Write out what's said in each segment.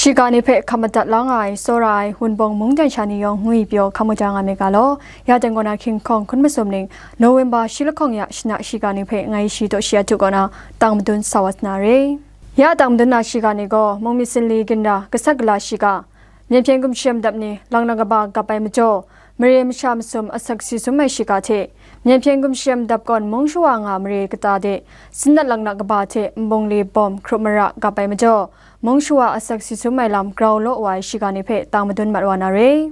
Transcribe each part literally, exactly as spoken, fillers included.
Shiga ni hpe hkap madat la nga ai, tsawra ai, Wunpawng mungdan sha ni yawng ngwi pyaw hkam maja nga myit ga law. Ya teng kaw na hkying hkawng hkun masum ning, November shi lahkawng ya shana shiga ni hpe ngai shi daw shi a htu kaw na tang madun sa wa sa na re. Ya tang madun na shiga ni gaw, mung myit sinli ginra, gasat gala shiga, myen hpyen gumshem dap ni lang na kaba gap ai majaw, mare masha masum asak si sum ai shiga hte, myen hpyen gumshem dap gawn mung shawa nga mare kata de, sinat lang na kaba hte nbungli bawm hkrup mara gap ai majaw, mung shawa asak si sum ai lam grau law wa ai shiga ni hpe tang madun mat wa na re.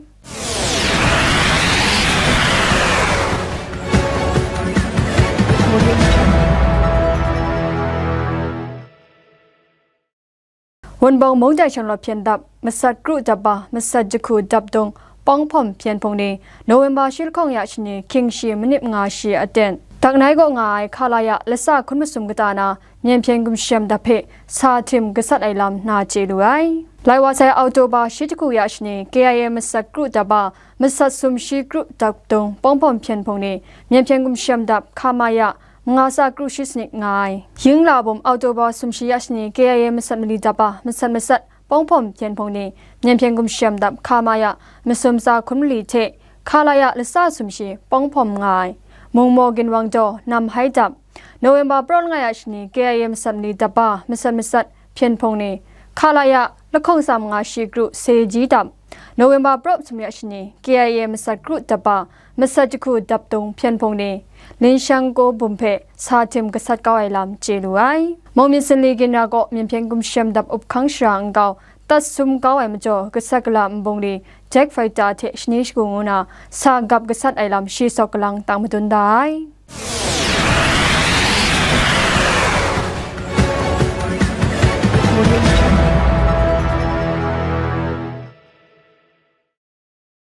Wunpawng mungdan shanglawt hpyen dap, masat kru dap ba, masat jahku dap dung, pawng hpawm hpyen hpung ni, November shi lahkawng ya shani, hkying shi manip nga shi aten, dak nai kaw nga ai hkala ya latsa hkun masum kata na, myen hpyen gumshem dap hpe sa htim gasat ai lam na chye lu ai. Lai wa sai October shi jahku ya shani, K I A masat kru dap ba, masat sumshi kru dap dung, pawng hpawm hpyen hpung ni, myen hpyen gumshem dap hkama ya, manga sa kru shi sanit nga ai. Yingla bum October sumshi ya shani K I A masat mali dap a, masat masat, pawng hpawm hpyen hpung ni, myen hpyen gumshem dap hkama ya, masum sa hkun mali hte, hkala ya latsa sumshi, pawng hpawm nga ai. Mungmaw ginwang jaw, nam hai dap. November praw langai ya shani, K I A masat mali dap a, masat masat, hpyen hpung ni, hkala ya, lahkawng sa manga shi kru, seji dap. November praw sum ya shani, K I A masat kru dap a, masat jahku dap dung hpyen hpung ni, linshang kaw bum hpe sa htim gasat kau ai lam chye lu ai. Mung myit sinli ginra kaw myen hpyen gumshem dap up hkang shara nkau, tat sum kau ai majaw, gasat gala nbungli, jet fighter hte shani shagu ngu na, sa gap gasat ai lam shi sawk galang tang madun da ai.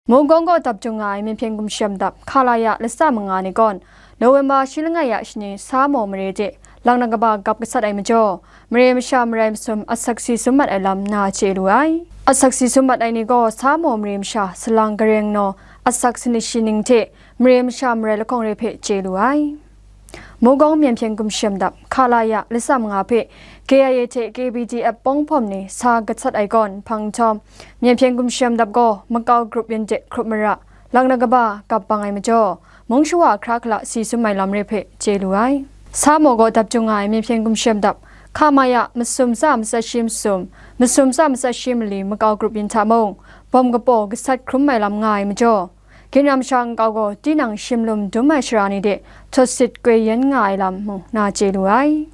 Mungkawng kaw dap jung nga ai myen hpyen gumshem dap hkala ya latsa manga ni gawn, November shi langai ya shani sa maw mare de, lang na kaba gap gasat ai majaw, mare masha marai masum asak si sum mat ai lam na chye lu ai. Asak si sum mat ai ni gaw sa maw mare masha salang gareng naw asak sanit shi ning hte mare masha marai lahkawng re hpe chye lu ai. Mungkawng myen hpyen gumshem dap hkala ya latsa manga hpe K I A hte K B D F pawng hpawm ni sa gasat ai gawn hpang nhtawm, myen hpyen gumshem dap gaw makau grup yin de hkrup mara, lang na kaba gap bang ai majaw, mung shawa hkra hkala si sum ai lam re hpe chye lu ai. Sa maw gaw dap jung nga ai myen hpyen gumshem dap hkama ya masum tsa matsat shi masum, masum tsa matsat shi mali makau grup yin hta mung, bawm kapaw gasat hkrum ai lam nga ai majaw, ginra masha nkau gaw tinang shim lum dum ai shara ni de htawt sit koi yen nga ai lam mung na chye lu ai.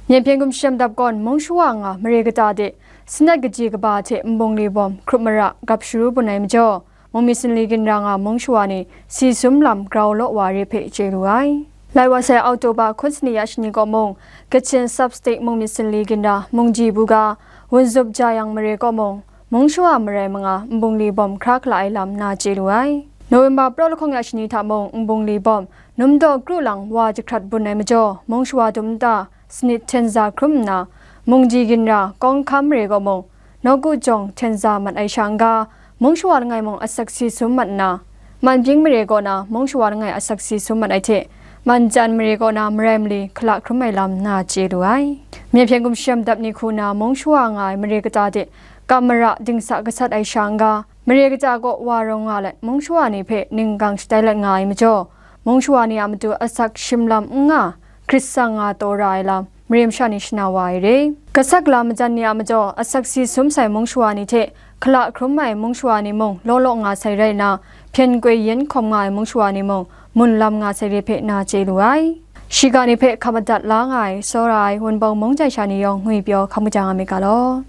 Myen hpyen gumshem dap gawn mung shawa nga mare kata de, sanat kaji kaba hte nbungli bawm hkrup mara gap sharu bun ai majaw, mung myit sinli ginra nga mung shawa ni si sum lam grau law wa re hpe chye lu ai. Lai wa sai October hkun sani ya shani kaw mung, Kachin Sub-State mung myit sinli ginra Mungji Buga, Wunzup Jayang mare kaw mung, mung shawa marai manga nbungli bawm hkra hkala ai lam na chye lu ai. November praw lahkawng ya shani hta mung nbungli bawm, numdaw kru lang wa jahkrat bun ai majaw, mung shawa dum nta sanit hten za hkrum nna, Mungji ginra Kawng Hkam mare kaw mung, nawku jawng hten za mat ai sha n-ga, mung shawa langai mung asak si sum mat nna, Manpying mare kaw na mung shawa langai asak si sum mat ai hte, Manjan mare kaw na marai mali hkala hkrum ai lam na chye lu ai. Myen hpyen gumshem dap ni hku na mung shawa nga ai mare kata de, kam mara dingsa gasat ai sha n-ga, mare kata kaw wa rawng nga let mung shawa ni hpe ningkang shatai let nga ai majaw, mung shawa ni a matu asak shim lam n nga, hkrit tsang nga taw ra ai lam, mare masha ni shana wa ai re. Gasat gala majan ni a majaw, asak si sum sai mung shawa ni hte, hkala hkrum ai mung shawa ni mung, law law nga sai rai nna, hpyen koi yen hkawm nga ai mung shawa ni mung, mun lam nga sai re hpe na chye lu ai. Shiga ni hpe hkap madat la nga ai, tsawra ai, Wunpawng mungdan sha ni yawng ngwi pyaw hkam kaja nga myit ga law.